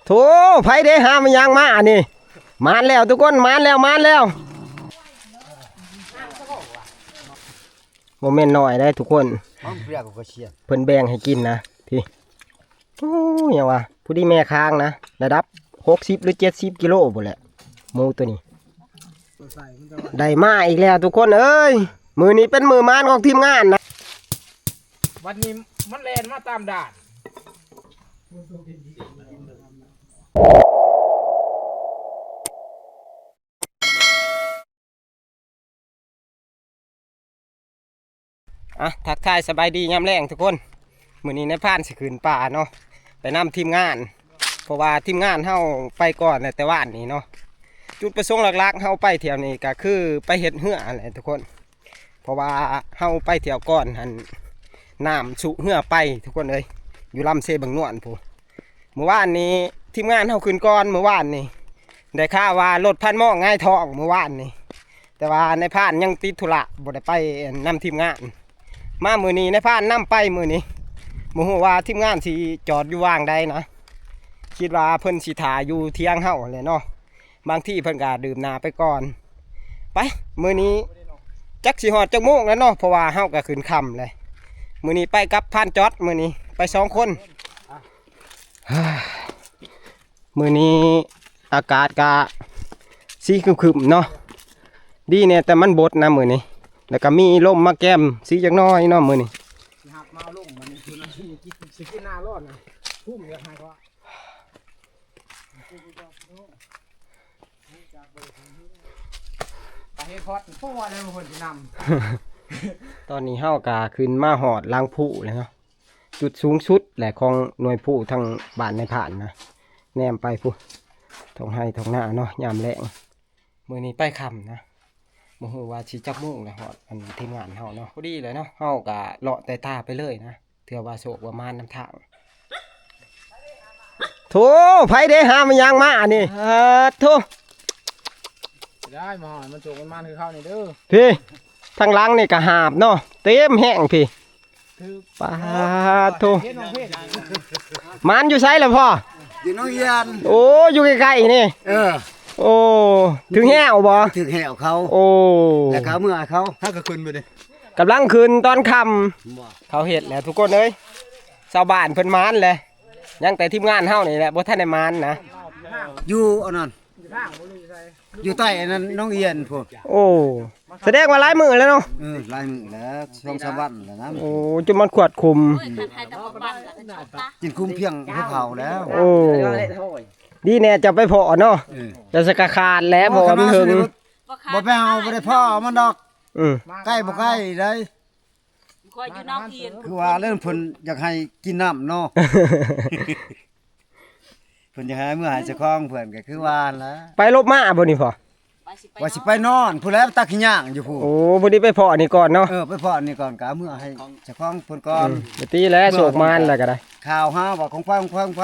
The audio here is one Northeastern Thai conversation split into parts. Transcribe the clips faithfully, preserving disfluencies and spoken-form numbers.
โถ ไผเด้หามายังมาอันนี้ มานแล้วทุกคน มานแล้ว มานแล้ว บ่แม่นน้อยได้ทุกคน มันเปรียกกว่าเชียน เพิ่นแบ่งให้กินนะ พี่ โอ้ย หยังวะ ผู้ดีแม่ค้างนะ ระดับหกสิบหรือเจ็ดสิบกิโลพุ้นแหละ หมูตัวนี้ ได้มาอีกแล้วทุกคนเอ้ย มื้อนี้เป็นมื้อมานของทีมงานนะ วันนี้มันแล่นมาตามด่าน อ่ะ ทักทายสบายดียามแลงทุกคน มื้อนี้นายพรานสิขึ้นป่าเนาะ ไปนำทีมงาน เพราะว่าทีมงานเฮาไปก่อนแล้วแต่วานนี้เนาะ จุดประสงค์หลักๆ เฮาไปเที่ยวนี้ก็คือไปเฮ็ดเฮือนั่นแหละทุกคน เพราะว่าเฮาไปเที่ยวก่อนหั่น น้ำซุเฮือไปทุกคนเอ้ย อยู่ลำเซบังนวนพู้น มื้อวานนี้ทีมงานเฮาขึ้นก่อน มื้อวานนี้ ได้ข่าวว่ารถพันหม้อหงายท้องมื้อวานนี้ แต่ว่านายพรานยังติดธุระบ่ได้ไปนำทีมงาน มามื้อนี้นายพรานนำไปมื้อนี้ บ่ฮู้ว่าทีมงานสิจอดอยู่ว่างใดนะ คิดว่าเพิ่นสิถ่าอยู่เถียงเฮาแหละเนาะ บางทีเพิ่นก็ดื่มน้ำไปก่อน ไป มื้อนี้จักสิฮอดจักโมงแล้วเนาะ เพราะว่าเฮาก็ขึ้นค่ำเลย มื้อนี้ไปกับพรานจ๊อด มื้อนี้ไปสองคน มื้อนี้อากาศก็สีครึมๆเนาะ ดีแน่แต่มันบดนะมื้อนี้ แล้วก็มีลมมาแกมสีจักหน่อยเนาะมื้อนี้ สิหักมาเอาลงมันนี่คือสิกินหน้าร้อนนะ ทุ่มอยากให้เขา ไปเฮ็ดพอด โอ้ย แล้วคนสินำ ตอนนี้เฮากะขึ้นมาฮอดหลังภูแล้วเนาะ จุดสูงสุดแหละของหน่วยภูทางบ้านนายพรานนะ แนมไปพู้น ท้องไร่ท้องนาเนาะ ยามแลง มื้อนี้ไปค่ำนะ บ่ฮู้ว่าสิจักโมงแล้วฮอดอันทีมงานเฮาเนาะ พอดีเลยเนาะ เฮากะเลาะแต่ตาไปเลยนะ เทื่อว่าโชคว่ามานนำทาง โถ ไผเด้หามายังมาอันนี้ เออ โถ ได้มาหอยมันโชคมันมานคือเข้านี่เด้อ พี่ ทางหลังนี่ก็หาบเนาะ เต็มแฮงพี่ คือ ปาดโถ เฮ็ดน้องเพชร หมานอยู่ไสล่ะพ่อ อยู่หนองเอียน โอ้ อยู่ใกล้ๆนี่ เออ โอ้ ถืกแฮวบ่ ถืกแฮวเขา โอ้ แล้วก็เอามือให้เขา ถ้าก็ขึ้นไปดิ กำลังขึ้นตอนค่ำ บ่ เขาเฮ็ดแล้วทุกคนเอ้ย ชาวบ้านเพิ่นหมานแหละ ยังแต่ทีมงานเฮานี่แหละ บ่ทันได้หมานนะ อยู่อันนั้น อยู่ใต้อันนั้นหนองเอียนพู้น โอ้ แสดงว่าหลายมื้อแล้วเนาะ เออ หลายมื้อแล้ว สองสามวันแล้วนะ โอ้ จนมันขวดคุม โอ้ย คันให้แต่พวกบ้านก็จะชอบปะ กินคุ้มเพียงพวกเขาแล้ว โอ้ ดีแน่จะไปพ้อเนาะ เออ แต่สกะขาดแล้ว เพราะว่ามันเฮิง บ่ไปเอา บ่ได้พ้อมันดอก อืม ใกล้บ่ใกล้ได้ คอยอยู่หนองเอียน คือว่าเรื่องเพิ่นอยากให้กินน้ำเนาะ เพิ่นอยากให้เมือให้เจ้าของเพิ่นก็คือว่าหั่นล่ะ ไปลบมาบ่นี่พ่อ ไปสิไป ว่าสิไปนอนพู้นแหล้ว ตักขี้ย่างอยู่พู้น โอ้ พอดีไปพ้อนี่ก่อนเนาะ เออ ไปพ้อนี่ก่อน ก็เอาเมือให้เจ้าของเพิ่นก่อน อืม ไปตีแล้ว โชคมานแล้วก็ได้ ข่าวหาว่าของไผ ของไผ ของไผ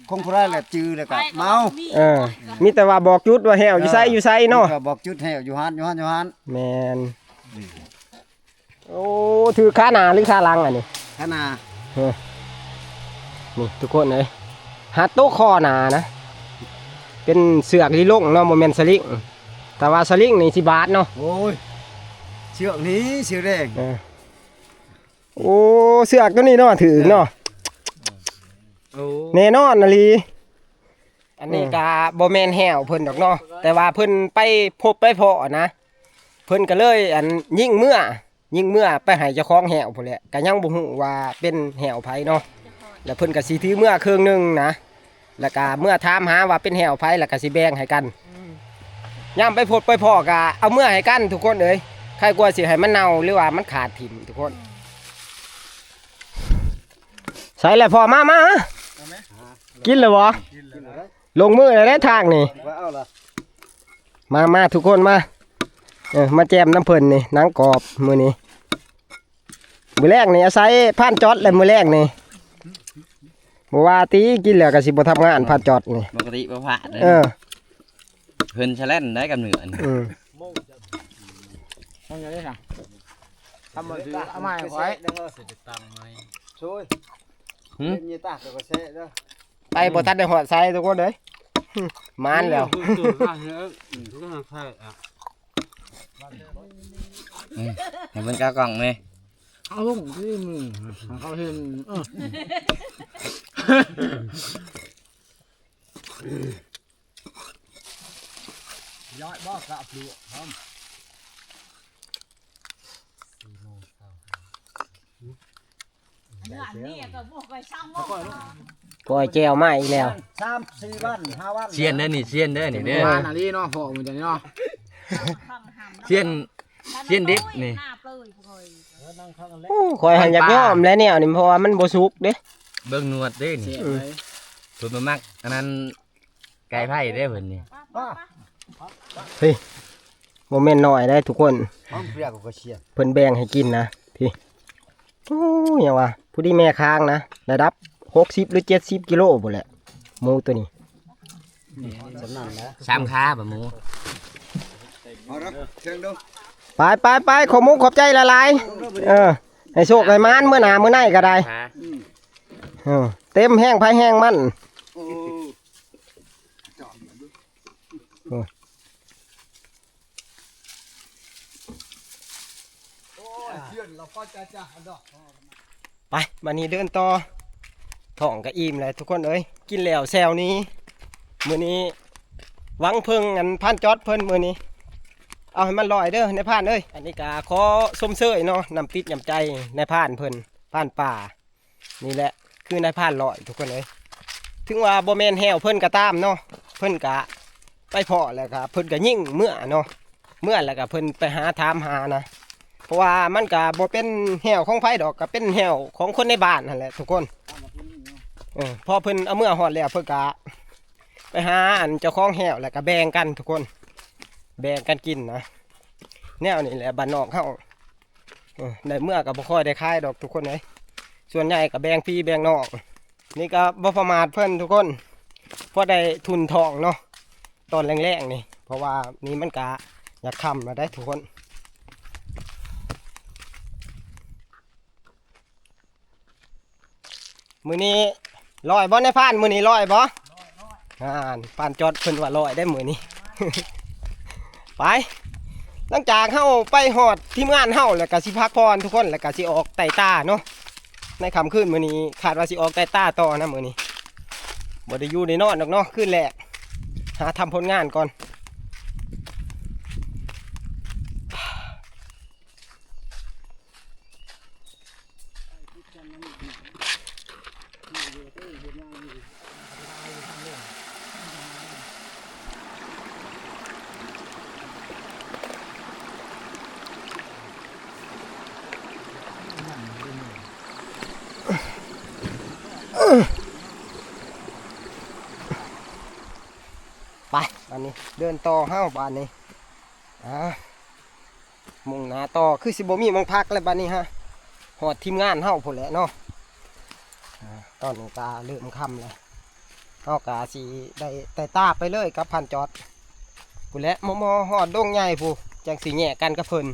ของผู้ใดแหละจื่อแล้วก็ ไป เมา มี เออ มีแต่ว่าบอกจุดว่าแฮวอยู่ไส เออ อยู่ไสเนาะ ก็บอกจุดแฮวอยู่หั่น อยู่หั่น อยู่หั่น แม่น โอ้ ถืกขาหน้าหรือขาหลังอันนี้ ขาหน้า เออ นี่ทุกคนเอ้ย หาโต๊ะคอหนานะ เป็นเสือกลิลงเนาะ บ่แม่นสลิง แต่ว่าสลิงนี่สิบาดเนาะ โอ้ย เสือกนี้เสือกแดง เออ โอ้ เสือกตัวนี้เนาะ ถืกเนาะ โอ้ แน่นอนอีหลี อันนี้ เออ ก็บ่แม่นแฮวเพิ่นดอกเนาะ แต่ว่าเพิ่นไปพบไปพ้อนะ เพิ่นก็เลยอันยิงเมือ ยิงเมือไปให้เจ้าของแฮวพู้นแหละ ก็ยังบ่ฮู้ว่าเป็นแฮวไผเนาะ แล้วเพิ่นก็สิถือเมือครึ่งหนึ่งนะ แล้วก็เมือถามหาว่าเป็นแฮวไผ แล้วก็สิแบ่งให้กัน ยามไปพบไปพ้อก็เอาเมือให้กันทุกคนเอ้ย ใครกลัวสิให้มันเน่าหรือว่ามันขาดถิ่มทุกคน ใส่แล้วพ่อ มา มา กินแล้วบ่ ลงมือแล้วได้ทางนี่ มาเอาละ มา มาทุกคนมา เออ มาแจมน้ำเพิ่นนี่ หนังกรอบมื้อนี้ มื้อแรกนี่อาศัยพรานจ๊อดแหละมื้อแรกนี่ บ่ว่าติ กินแล้วก็สิบ่ทำงานพรานจ๊อดนี่ ปกติบ่พลาดเลย เออ เพิ่นแชลนได้กับเหนือนี่ อืม มันจะได้หยัง ทำมาซื้อเอามาให้ข้อย ช่วย หึ เล่นยีตากแล้วก็แซะเด้อ ไปบ่ทันได้ฮอดไสทุกคนเอ้ย หมานแล้ว อืม ให้เพิ่นกะกล่องแหน่ เอาลงที่มือ ให้เขาเห็น เออ ย้ายบ่กะปลูกพร้อม เนื้ออันนี้ก็บ่ค่อยช่างบ่ ก้อยแจ่วมาอีกแล้ว สามสี่วัน ห้าวัน เซียนเด้อนี่ เซียนเด้อนี่เด้อ มาหน้าลีเนาะ พ่อมันจะเนาะ เซียน เซียนดิบนี่ โอ้ ข้อยหันอยากยอมแล้วแนวนี่ เพราะว่ามันบ่สุกเด้ เบิ่งหนวดเด้นี่ เสียเลย เพิ่นบ่มัก อันนั้น ไก่ไผ่เด้เพิ่นนี่ ป้า เฮ้ย บ่แม่นน้อยได้ทุกคน ห้องเปรียกก็เชียร์ เพิ่นแบ่งให้กินนะ พี่ โอ้ หยังวะ ผู้ดีแม่ค้างนะ ระดับหกสิบหรือเจ็ดสิบกิโลพุ้นแหละ หมูตัวนี้ สำนั่นแหละ สามขาบ่หมู เอาเด้อ เชิงดู ไปไปไป ขอมุกขอบใจหลายๆ เออ ให้โชคให้หมานมื้อหน้ามื้อในก็ได้ ขา เออ เต็มแฮงไผแฮงมัน โอ้ ไป บัดนี้เดินต่อ ท้องก็อิ่มแล้วทุกคนเอ้ย กินแล้วแซวนี้ มื้อนี้หวังเพิ่งอันพรานจอดเพิ่นมื้อนี้ เอาให้มันลอยเด้อนายพรานเอ้ย อันนี้ก็ขอชมเชยเนาะ น้ำจิตน้ำใจนายพรานเพิ่น พรานป่า นี่แหละคือนายพรานลอยทุกคนเอ้ย ถึงว่าบ่แม่นแฮวเพิ่นก็ตามเนาะ เพิ่นก็ไปพ้อแล้วก็เพิ่นก็ยิงเมือเนาะ เมือแล้วก็เพิ่นไปหาถามหานะ เพราะว่ามันก็บ่เป็นแฮวของไผดอก ก็เป็นแฮวของคนในบ้านนั่นแหละทุกคน เออ พอเพิ่นเอาเมือฮอดแล้วเพิ่นก็ไปหาอันเจ้าของแฮวแล้วก็แบ่งกันทุกคน แบ่งกันกินนะ แนวนี้แหละบ้านนอกเฮา เออ ได้เมือก็บ่ค่อยได้ขายดอกทุกคนเอ้ย ส่วนใหญ่ก็แบ่งพี่แบ่งน้อง นี่ก็บ่ประมาทเพิ่นทุกคน พอได้ทุนท้องเนาะ ตอนแลงๆนี่ เพราะว่านี่มันก็อยากค่ำแล้วเด้ทุกคน มื้อนี้ลอยบ่นายพราน มื้อนี้ลอยบ่ อ่า พรานจอดเพิ่นว่าลอยได้มื้อนี้ ไป หลังจากเฮาไปฮอดทีมงานเฮาแล้วก็สิพักผ่อนทุกคน แล้วก็สิออกไต่ตาเนาะ ในค่ำคืนมื้อนี้คาดว่าสิออกไต่ตาต่อนะมื้อนี้ บ่ได้อยู่ได้นอนดอกเนาะ คืนแรก หาทำผลงานก่อน ไป บัดนี้เดินต่อเฮาบัดนี้ อ่า มุ่งหน้าต่อ คือสิบ่มีหม่องพักแล้วบัดนี้ฮะ ฮอดทีมงานเฮาพู้นแหละเนาะ อ่า ตอนนี้ก็เริ่มค่ำแล้ว เฮาก็สิได้ไต่ตาไปเลยกับพรานจอดพู้นแหละ มอมอฮอดดงใหญ่พู้น จั่งสิแยกกันกับเพิ่น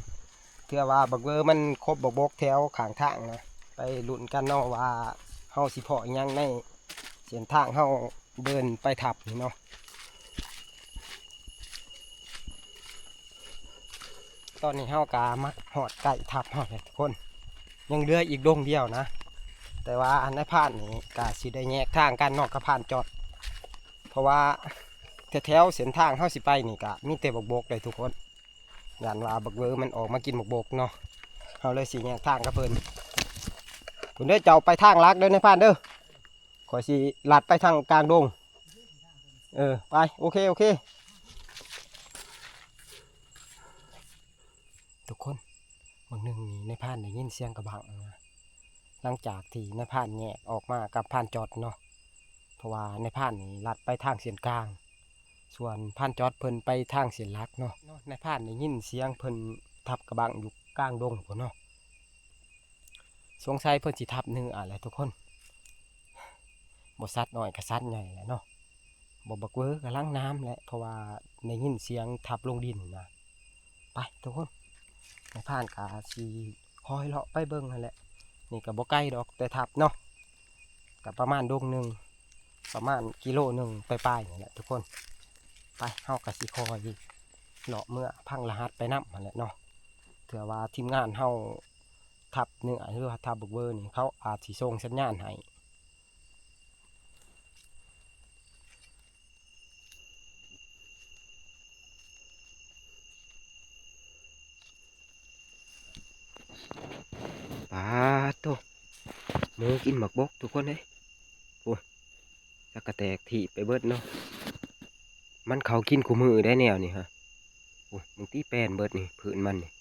เทื่อว่าบักเวอมันครบบักบกแถวข้างทางนะ ไปลุ้นกันเนาะว่าเฮาสิพ้ออิหยังในเส้นทางเฮาเดินไปถ้ำนี่เนาะ ตอนนี้เฮาก็มาฮอดใกล้ถ้ำเฮาแล้วทุกคน ยังเหลืออีกดงเดียวนะ แต่ว่านายพรานนี่ก็สิได้แยกทางกันเนาะกับพรานจอด เพราะว่าแถวๆเส้นทางเฮาสิไปนี่ก็มีแต่บักบกเลยทุกคน ย้านว่าบักเวอมันออกมากินบักบกเนาะ เฮาเลยสิแยกทางกับเพิ่น เพิ่นเด้อ เจ้าไปทางหลักเด้อนายพรานเด้อ ข้อยสิลัดไปทางกลางดง เออ ไป โอเค โอเค ทุกคน มื้อหนึ่งนี่นายพรานได้ยินเสียงกะบังนะ หลังจากที่นายพรานแยกออกมากับพรานจอดเนาะ เพราะว่านายพรานนี่ลัดไปทางเส้นกลาง ส่วนพรานจอดเพิ่นไปทางเส้นหลักเนาะ เนาะ นายพรานได้ยินเสียงเพิ่นทับกะบังอยู่กลางดงพู้นเนาะ สงสัยเพิ่นสิทับเนื้อแหละทุกคน บ่สัตว์น้อยก็สัตว์ใหญ่แหละเนาะ บ่บักเวอกำลังน้ำแหละ เพราะว่าได้ยินเสียงทับลงดินนะ ไปทุกคน นายพรานก็สิคอยเลาะไปเบิ่งนั่นแหละ นี่ก็บ่ไกลดอกแต่ทับเนาะ ก็ประมาณดงหนึ่ง ประมาณกิโลหนึ่งปลายๆนี่แหละทุกคน ไป เฮาก็สิคอยเลาะเมือพังรหัสไปนำหั้นแหละเนาะ เถื่อว่าทีมงานเฮาทับเนื้อหรือว่าทับบักเบอร์นี่ เขาอาจสิส่งสัญญาณให้ ปาดโต หมูกินหมากบกทุกคนเอ้ย โอ้ย จักกะแตกถีบไปเบิดเนาะ มันเขากินคู่มื้อได้แนวนี่ฮะ โอ้ย มึงตีแป้นเบิดนี่ พื้นมันนี่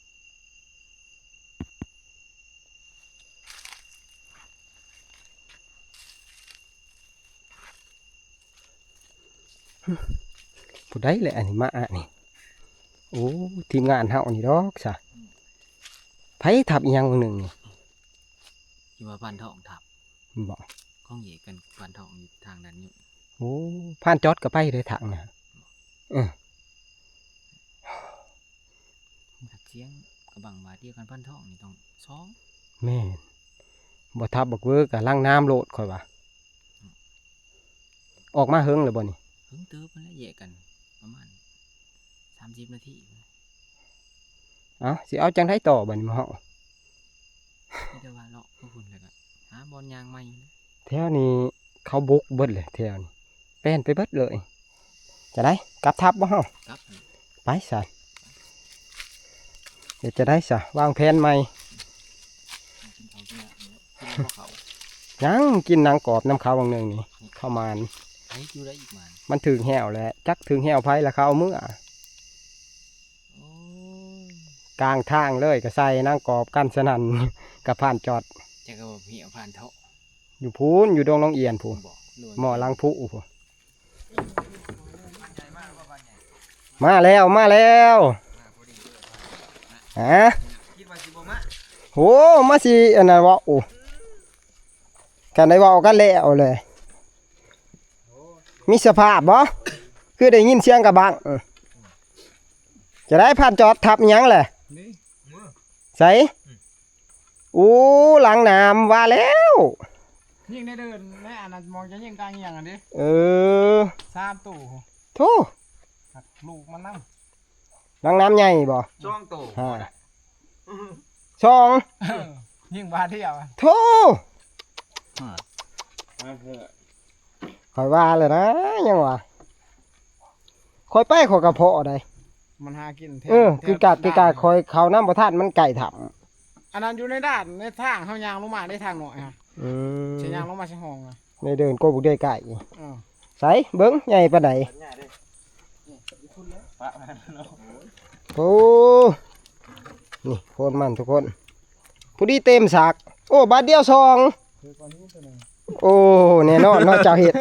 ผู้ใดแหละอันนี้มาอะนี่ โอ้ ทีมงานเฮานี่ดอกซะ ไผทับอีหยังหนึ่งนี่ ที่ว่าพานทองทับ บ่ ของเยกันพานทองอยู่ทางนั้นอยู่ โอ้ พานจอดก็ไปได้ทางนะ เออ เสียงกระบังบาดเดียวกันพานทองนี่ต้องสอง แม่น บ่ทับบักเวิร์กอะ ลังน้ำโลดข่อยว่า ออกมาเฮิงแล้วบ่นี่ เฮิงเติบมันแล้วแยกกันประมาณสามสิบนาที เอ้า สิเอาจังได๋ต่อบัดนี้หมู่เฮา มีแต่ว่าเลาะพวกคุณแล้วก็หาบ่อนย่างใหม่นะ แถวนี้เขาบุกเบิดเลยแถวนี้ แป้นไปเบิดเลย จะได้กลับทับบ่เฮา กลับ ไปซะ เดี๋ยวจะได้ซะ วางแผนใหม่ กินเขาวกินน้ำเนี่ย กินบ่เขา ยังกินหนังกรอบนำเขาบางหนึ่งนี่ เข้ามานี่ ไอ้อยู่ได้อีกมัน มันถึงแห้วแหละ จักถึงแห้วไผละเขาเอาเมือ โอ้ย กลางทางเลยก็ใส่หนังกรอบกันสนั่น กับพานจอด จักก็บ่มีเอาพานเถาะ อยู่พู้น อยู่ดงน้องเอียนพู้น บ่ หม้อล้างผู้พู้น มาแล้ว มาแล้ว ฮะ คิดว่าสิบ่มา โห มาสิอันนั้นเว้า โอ้ กันได้เว้ากันแล้วเลย มีสภาพบ่ คือได้ยินเสียงกระบัง เออ จะได้พานจอดทับหยังแหละ นี่ ใส่ โอ้ หลังน้ำว่าแล้ว ยิงในเดินในอันนั้นมองจะยิงกลางเอียงอันนี้ เออ สามตัว โธ่ หักลูกมันนำ หลังน้ำใหญ่บ่ สองตัว ฮะ สอง เออ ยิงบาดเดียว โธ่ อ่า ข้อยว่าเลยนะ ยังวะ ข้อยไปข้อยกะเพาะได้ มันหากินแถว เออ แถว คือกะ บ้าน คือกะข้อยเข้าน้ำบ่ทัน มันใกล้ถ้ำ อันนั้นอยู่ในด้านในทางเฮาย่างลงมาในทางน้อยฮะ อืม สิย่างลงมาสิห้องอะ ในเดินโกบุกเดยไก่ เออ ใส่เบิ่งใหญ่ปานใด ปะมันเนาะ โอ้ นี่โคนมันทุกคน ผู้ดีเต็มสัก โอ้ บาดเดียวสอง คือก่อนที่จะหนึ่ง โอ้ แน่นอนเนาะ เจ้าเฮ็ด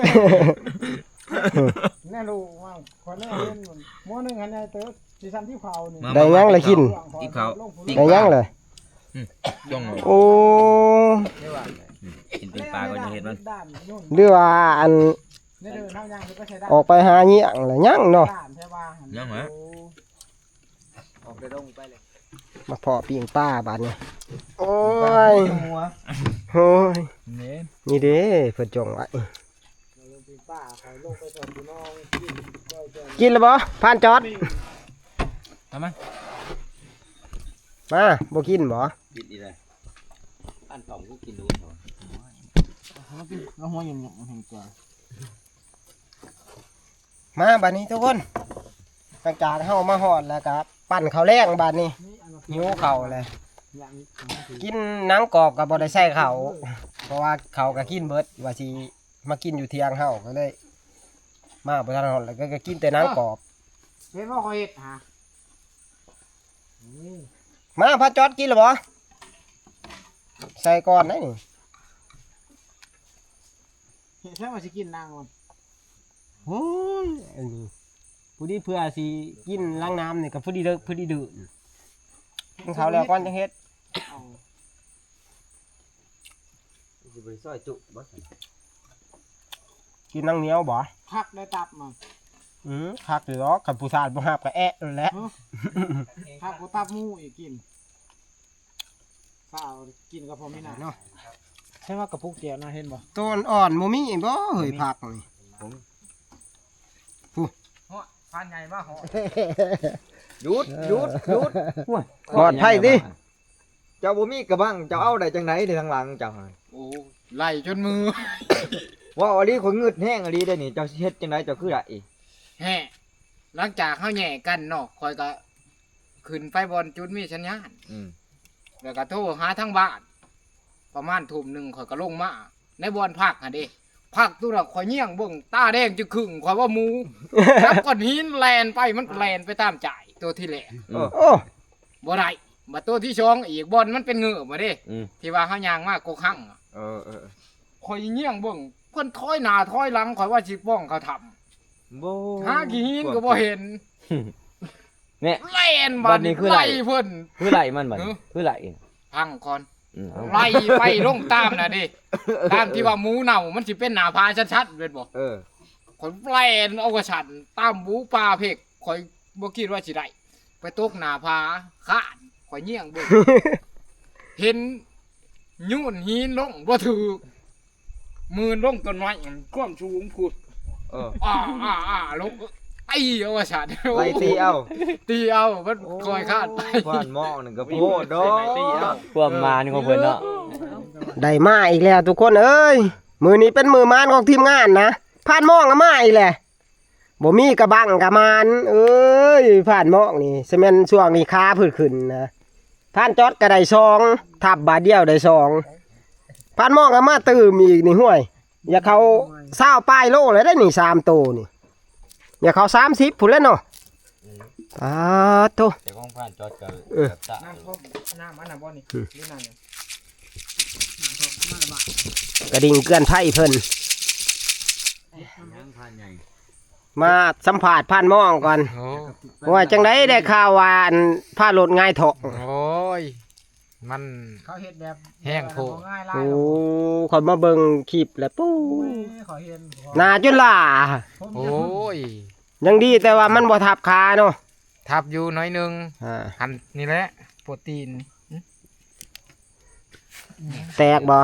แน่ลูกว่า คนแน่เห็นมัน หม้อหนึ่งหันใหญ่เติบ สีสันที่เผานี่ มา ได้หยังละกิน มา กินข้าว ได้หยังละ อืม จ้อง โอ้ อืม กินปิ้งปลาก็ยังเห็นมัน หรือว่าอัน ในเดินเฮาย่างไปใช้ได้ ออกไปหาเยี่ยงละยังเนาะ ด้านแท้ว่าหั่น ยังเหรอ โอ้ ออกไปลงไปเลย มาเพาะปิ้งปลาบาดนี้ โอ้ย หัว โอ้ย เน้น นี่เด้ เพิ่นจงไว้ ปิ้งปลาเขาลงไปสอนพี่น้องกิน กินแล้วบ่ พานจอด เอามา มา บ่กินบ่ กินอีกเลย อันสองกูกินดู แล้วหัวยังยังเห็นกว่า มาบาดนี้ทุกคน หลังจากเฮามาฮอดแล้วก็ปั่นข้าวแลงบาดนี้ หิวข้าวแล้ว กินหนังกรอบก็บ่ได้ใส่ข้าว เพราะว่าข้าวก็กินเบิด ว่าสิมากินอยู่เที่ยงเฮาก็เลย มาบ่ทันฮอดแล้วก็ ก็กินแต่หนังกรอบ เห็นว่าข้อยเฮ็ดหา มา พาจอดกินแล้วบ่ ใส่ก่อนได้นี่ เห็นแล้วว่าสิกินนางมัน โอ้ย อันนี้ ผู้ดีเพื่อสิกินล้างน้ำนี่ก็พอดีเด้อ พอดีเด้อ กินข้าวแล้วก่อนจังเฮ็ด เอา สิไปซอยจุบ่ซั่น กินน้ำเหนียวบ่ คักได้ตับมัน อืม คักอยู่ดอก คันผู้ชายบ่ฮับก็แอะนั่นแหละ ฮะ คักกว่าตับหมูอีกกิน ข้าวกินกับพ่อมีหน้าเนาะ ใช่ว่ากระปุกเดียวนะ เห็นบ่ ต้นอ่อนบ่มีบ่ เฮ้ย ผักนี่ ผม ผู้ เฮาะ พานใหญ่มาเฮาะ หยุด หยุด หยุด ปลอดภัยติ เจ้าบ่มีกระบัง เจ้าเอาได้จังได๋เด้ ทางหลังเจ้าหั่น โอ้ ไล่จนมือ เว้าอีหลี ข้อยงึดแฮงอีหลีเด้นี่ เจ้าสิเฮ็ดจังได๋ เจ้าคือได้ แฮ่ หลังจากเฮาแยกกันเนาะ ข้อยก็ขึ้นไปบ่อนจุดมีสัญญาณ อืม แล้วก็โทรหาทางบ้าน ประมาณทุ่มหนึ่งข้อยก็ลงมา ในบ่อนพักหั่นเด้ พักตู้น่ะข้อยเยียงเบิ่ง ตาแดงจึงครึ่ง ข้อยว่าหมู จับก้อนหินแล่นไป มันแล่นไปตามจ่าย ตัวที่แรก อืม โอ้ บ่ได้ บัดตัวที่สองอีก บ่อนมันเป็นเงือบมาเด้ อืม ที่ว่าเฮาย่างมากกคั้งอะ เออ เออ เออ ข้อยเยียงเบิ่ง เพิ่นถอยหน้าถอยหลัง ข้อยว่าสิป้องเขาทำ โบ้ หาขี้หินก็บ่เห็น เนี่ย แล่นบาดนี้ บัดนี้คือไล่ ไล่เพิ่น คือไล่มันบัดนี้ เออ คือไล่ พังก่อน อืม เอา ไล่ไปลงตามน่ะเด้ ตามที่ว่าหมูเน่ามันสิเป็นหน้าผาชัดๆแม่นบ่ เออ ข้อยแล่นเอากระสันตามหมูป่าเพ็ก ข้อยบ่คิดว่าสิได้ ไปตกหน้าผา ค้าน ข้อยเยียงเบิ่ง เห็นโยนหินลงบ่ถืก หมื่นลงต้นไม้ ความสูงพุ้น เออ อ้า อ้า อ้า ลง ตีเอาว่าซั่น ไล่ตีเอา ตีเอา มัน โอ้ ค่อยคาดไป พานหม้องนี่ก็โพดดอก ความหมานของเพิ่นเนาะ ได้มาอีกแล้วทุกคนเอ้ย มื้อนี้เป็นมื้อหมานของทีมงานนะ พานหม้องก็มาอีกแหละ บ่มีกระบังกระมาน เอ้ย พานหม้องนี่ ซะแม่นช่วงนี้ขาเพิ่นขึ้นนะ พานจอดก็ได้สอง ทับบาทเดียวได้สอง พานหม้องก็มาตื่มอีกนี่ ห้วย อย่าเข้าซาวปลายโลแล้วได้นี่ สามโตนี่ อย่าเข้าสามสิบพุ้นแล้วเนาะ ปาดโธ่ แต่ของพานจอดก็ เออ เกือบตาย น้ำท่วม น้ำอันน่ะบ่นี่ อืม หรือน้ำหยัง กระดิ่งเตือนภัยเพิ่น ยังพานใหญ่ มาสัมภาษณ์พานหม้องก่อน โอ้ ว่าจังได๋ได้ข่าวว่าอันพารถหงายท้อง โอ้ย มัน เขาเฮ็ดแบบ แฮงโพด บ่ง่ายหลาย โอ้ ดอก ข้อยมาเบิ่งคลิปแล้ว ปู๊ โอ้ย ข้อยเห็น หน้าจนหล้า ผมจะ โอ้ย ยังดีแต่ว่ามันบ่ทับขาเนาะ ทับอยู่หน่อยหนึ่ง อ่า หั่นนี่แหละ โปรตีน แตกบ่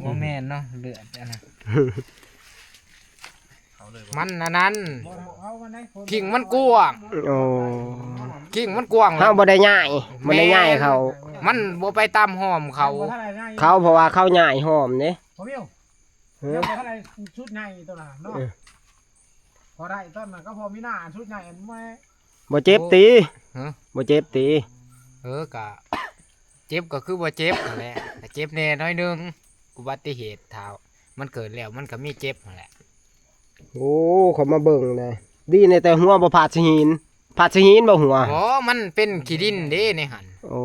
บ่แม่นเนาะ เลือดอันนั้น มันอันนั้น เอามาได้ กิ่งมันกว้าง โอ้ กิ่งมันกว้าง เฮาบ่ได้ย้าย บ่ได้ย้ายเขา มันบ่ไปตามห้อมเขา เขาเพราะว่าเขาย้ายห้อมเด้ พ่อมิว เออ เดี๋ยวบ่ทันได้ชุดใหญ่ตัวนั้นเนาะ เออ พอได้ตอนนั้นก็พอมีหน้าชุดใหญ่อันแม่ บ่เจ็บติ ฮะ บ่เจ็บติ เออ กะ เจ็บก็คือบ่เจ็บนั่นแหละ แต่เจ็บแน่น้อยหนึ่ง อุบัติเหตุเท่า มันเกิดแล้วมันก็มีเจ็บนั่นแหละ โอ้ ข้อยมาเบิ่งนะ ดีในแต่หัวบ่พาดใส่หิน พาดใส่หินบ่หัว อ๋อ มันเป็นขี้ดินเด้ในหั่น โอ้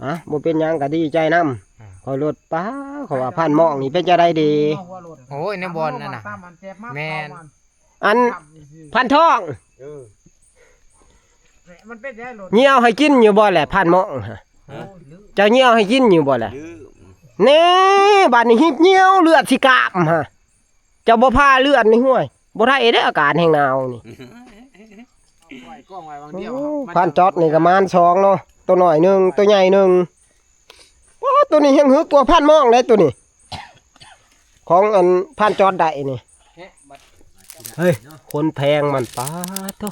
อ่ะ บ่เป็นหยังก็ดีใจนำ อ่า ข้อยรถ ป๊า ข้อยว่าพานหม้องนี่เป็นจั่งใด๋ดี โอ้ย ในบ่อนนั่นน่ะ แม่น อัน พานทอง เออ มันเป็นจั่งใด๋รถ เยี่ยวให้กินอยู่บ่แหละ พานหม้องฮะ ฮะ เจ้าเยี่ยวให้กินอยู่บ่แหละ ลืม แน่ บาดนี้หิบเยี่ยวเลือดสิกามฮะ เจ้าบ่พาเลือดนี่ห้วย บ่ได้เด้อ อากาศแฮงหนาวนี่ เอาไว้กองไว้บางเดียว โอ้ ครับ พานจอดนี่ก็มานสองเนาะ ตัวน้อยหนึ่ง ตัวใหญ่หนึ่ง โอ้ ตัวนี้แฮงหึกกว่าพานหม้องเด้ตัวนี้ ของอันพานจอดได้นี่ เฮ้ย คนแพงมัน ป๊าดโธ่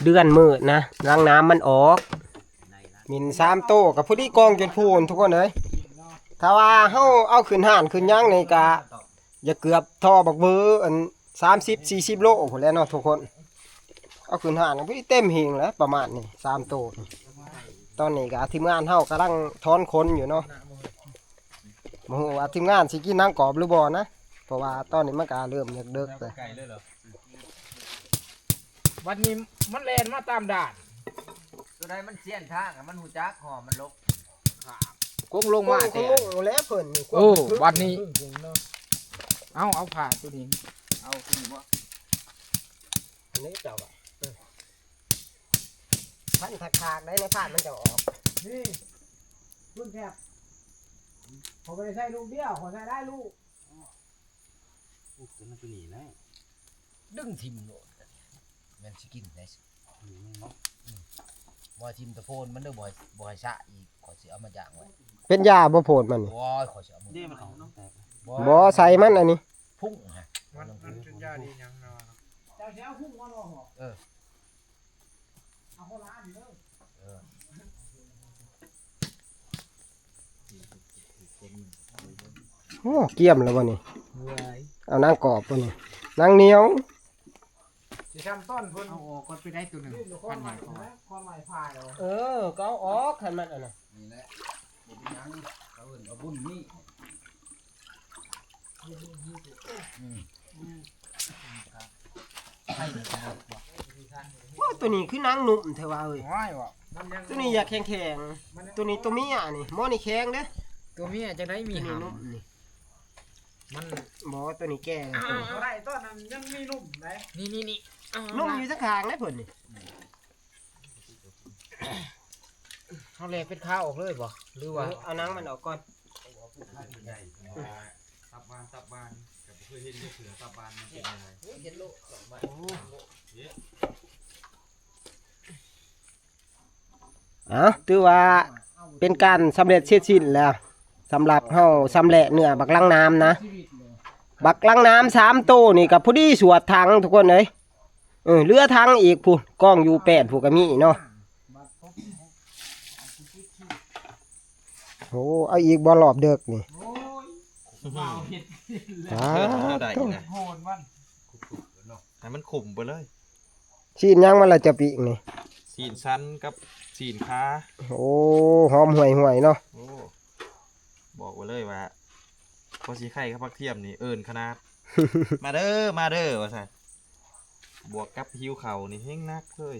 เดือนมืดนะ หลังน้ำมันออก หมิ่นสามโตก็พอดีกองจนพูนทุกคนเอ้ย ถ้าว่าเฮาเอาขึ้นห้านขึ้นหยังนี่ก็ อย่าเกือบท่อบักเบอร์อัน สามสิบ สี่สิบโลพู้นแหละเนาะทุกคน เอาขึ้นห้านก็พอดีเต็มหิ้งแล้วประมาณนี้ สามโตนี่ ตอนนี้ก็ทีมงานเฮากำลังถอนขนอยู่เนาะ บ่ฮู้ว่าทีมงานสิกินหนังกรอบหรือบ่นะ เพราะว่าตอนนี้มันก็เริ่มดึกๆแล้ว ไก่เลยเหรอ บัดนี้มันแล่นมาตามด่าน ตัวใดมันเสี้ยนทางอะ มันฮู้จักหอมมันลก กงลงมา โอ้ แต่ เขาลงแล้วเพิ่นนี่ โอ้ บัดนี้ เนาะ เอา เอาผ้าตัวนี้ เอาตัวนี้บ่ อันนี้เจ้าอะ เออ พันถากๆ ได้ในพานมันจะออก นี่ คุณแซ่บ เขาบ่ได้ใส่ลูกเดียว เขาใส่หลายลูก อุ๊ย ตัวนั้นตัวนี้นะ ดึงถิ่มโลด แม่นสิกินได้สิ อืม เนาะ อืม บ่ทิ่มตะโพนมันเด้อ บ่ให้บ่ให้สะอีก ข้อยสิเอามาย่างไว้ เป็นยาบ่โพนมันนี่ โอ้ย ข้อยสิเอามา นี่มันของน้องแตก บ่ บ่ใส่มันอันนี้ พุ่งฮะ มันมันเป็นยาดีหยังเนาะ เจ้าสิเอาพุ่งมาบ่ เออ เอาคนละอันเด้อ เออ โอ้ เกี่ยมแล้วบ่นี่ เมื่อย เอานางกอบบ่นี่ นางเหนียว สิทำต้นเพิ่น เอาออกก่อนไปได้ตัวหนึ่ง ยื่นข้อ พัน หมาย หมาย ข้อ ความหมายพายเอา เออ ก็เอาออกคันมันอันน่ะ นี่แหละ บ่เป็นหยัง เขาเอิ้นว่าบุญมี อืม โอ้ย ตัวนี้คือนางนุ่มแท้ว่าเอ้ย ว้ายว่ะ มันยัง ตัวนี้อยากแข็งๆ มันยัง ตัวนี้ตัวเมียนี่ หมอนี่แข็งเด้ ตัวเมียจะได้มี ตัวนี้ หำ นุ่มนี่ มัน บ่ ตัวนี้แก่ อ้าว ตัวนี้ บ่ได้ ต้นนั้นยังมีหนุ่มไหน นี่นี่นี่ นุ่มอยู่ทั้งข้างเลยเพิ่นนี่ เฮาแลเป็นขาออกเลยบ่ หรือว่า เออ เอาหนังมันออกก่อน ตับวานตับวาน แต่บ่เคยเห็นเสือตับวานมันเป็นยังไง เห็นโลกสองใบ โอ้ อ่ะ ถือว่าเป็นการสำเร็จเสร็จสิ้นแล้ว สำหรับเฮาชำแหละเนื้อบักลังน้ำนะ บักลังน้ำสามโตนี่ก็พอดีสวดถังทุกคนเอ้ย เออ เหลือถังอีกพุ้น กองอยู่แปดพุ้นก็มีเนาะ โอ้ เอาอีกบ่รอบเดิกนี่ โอ้ย ว้าว เห็ด สาธุ เทิดเท่าใดนะ โหนมัน ให้มันขมไปเลย ชิ้นหยังมันละจะปีกนี่ ชิ้นสันกับชิ้นขา โอ้ หอมห่วยๆ เนาะ โอ้ บอกไว้เลยว่า พอสิไข่กับผักเทียมนี่เอิ้นขนาด มาเด้อ มาเด้อ ว่าซั่น บวกกับหิวข้าวนี่แฮงหนักเลย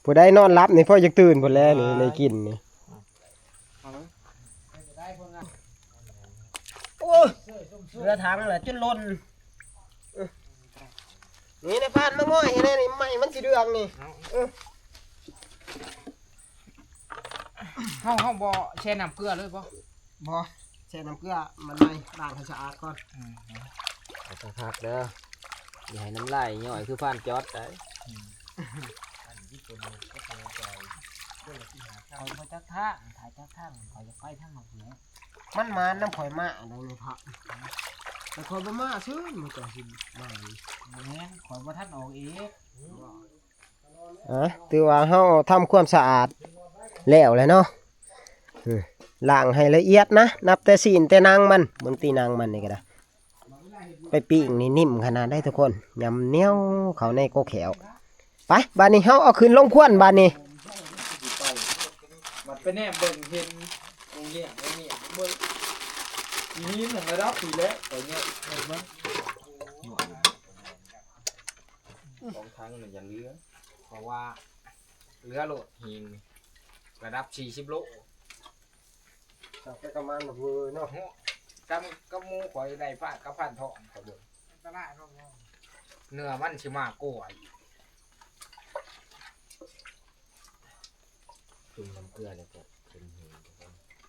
ผู้ใดนอนหลับนี่พออยากตื่นพุ้นแหละนี่ ได้กินนี่ โอ้ย เหลือถังละจนล้น เออ นี่ในพานมาง่อยให้แน่นี่ ไม้มันสิเดืองนี่ เออ เฮา เฮาบ่แช่น้ำเกลือเลยบ่ บ่ แช่น้ำเกลือ มันไม่ ล้างให้สะอาดก่อน อืม เอาคักๆ เด้อ อย่าให้น้ำลายย่อยคือพานจอดได้ อืม อันที่คนมันก็เสียใจ คนละที่หาข้าว ข้อยบ่จักทาง ถ้าจักทาง ข้อยจะไปทางนอกเหนือ มันมานำข่อยมาอันนั้นนี่พระ แต่ข่อยบ่มาซื่อ มันก็สิมา บ่แม่น ข่อยบ่ทันออกอีก อ่ะ ถือว่าเฮาทำความสะอาดแล้วแหละเนาะ อืม ล้างให้ละเอียดนะ นับแต่ซี้นแต่หนังมัน เบิ่งตีหนังมันนี่ก็ได้ ไปปิ้งนี่นิ่มขนาดใดทุกคน ยำเหนียวเข้าในกกแข้ว ไป บาดนี้เฮาเอาขึ้นลงควันบาดนี้ มันไปแนมเบิ่งเห็นโรงเรียน โรงเรียนเบิ่ง อีนี่มันระดับปีแล้ว ตอนเนี้ยเห็นมัน สองถังนี่อย่าเหลือ เพราะว่าเหลือโลดหิน ระดับสี่สิบโล จับไปประมาณแบบเวอร์เนาะ กับ กับหมูข่อยได้พาดกับพันทองเขาเบิ่ง อันตรายเนาะ เนื้อมันสิมากกว่าอีก จุ่มน้ำเกลือแล้วก็เป็นหิน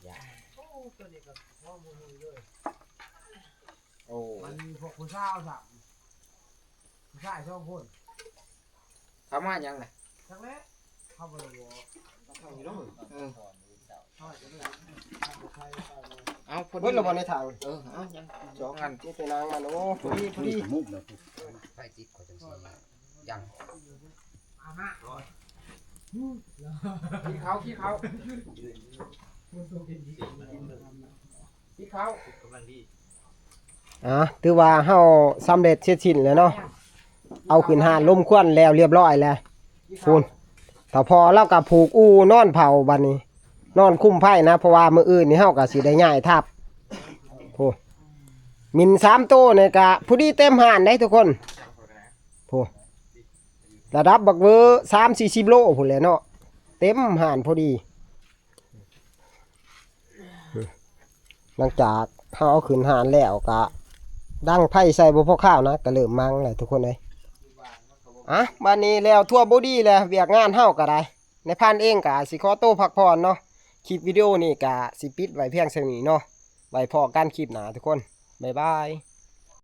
ย่าง โอ้ ตัวนี้ก็พอมูลเลย โอ้ มันมีพวกผู้สาวสาม ผู้ชายสองคน เขามาหยังน่ะ จักแล้ เขาบ่ได้บอก เขาอยู่เนาะ เออ เขาอาจจะไม่ได้ เอาพอดี เบิดแล้วบ่ในถัง เออ เอายังสองอัน นี่เป็นนางมัน โอ้ พอดี พอดี มุกเลย ไฟติดเขาจังซี่ ยัง เอามา ขี้เขา ขี้เขา ขี้เขา อ่ะ ถือว่าเฮาสำเร็จเสร็จสิ้นแล้วเนาะ เอาขึ้นหาดลมควันแล้วเรียบร้อยแล้ว พู้น ถ้าพอเราก็ผูกอู่นอนเผาบัดนี้ นอนคุ้มไฟนะ เพราะว่ามื้ออื่นนี่เฮาก็สิได้ย้ายทัพ โอ้ หมิ่นสามโตนี่ก็พอดีเต็มหาดเด้ทุกคน โอ้ ระดับบักเวอร์ สามสี่สิบโลพู้นแหละเนาะ เต็มหาดพอดี หลังจากเฮาเอาขึ้นหาดแล้วก็ดังไฟใส่บ่พอคาวนะ ก็เริ่มมังแล้วทุกคนเอ้ย อ่ะ บัดนี้แล้วทั่วพอดีแล้ว เวียกงานเฮาก็ได้ นายพรานเองก็สิขอตัวพักผ่อนเนาะ คลิปวิดีโอนี้ก็สิปิดไว้เพียงเท่านี้เนาะ ไว้พ้อกันคลิปหน้าทุกคน บ๊ายบาย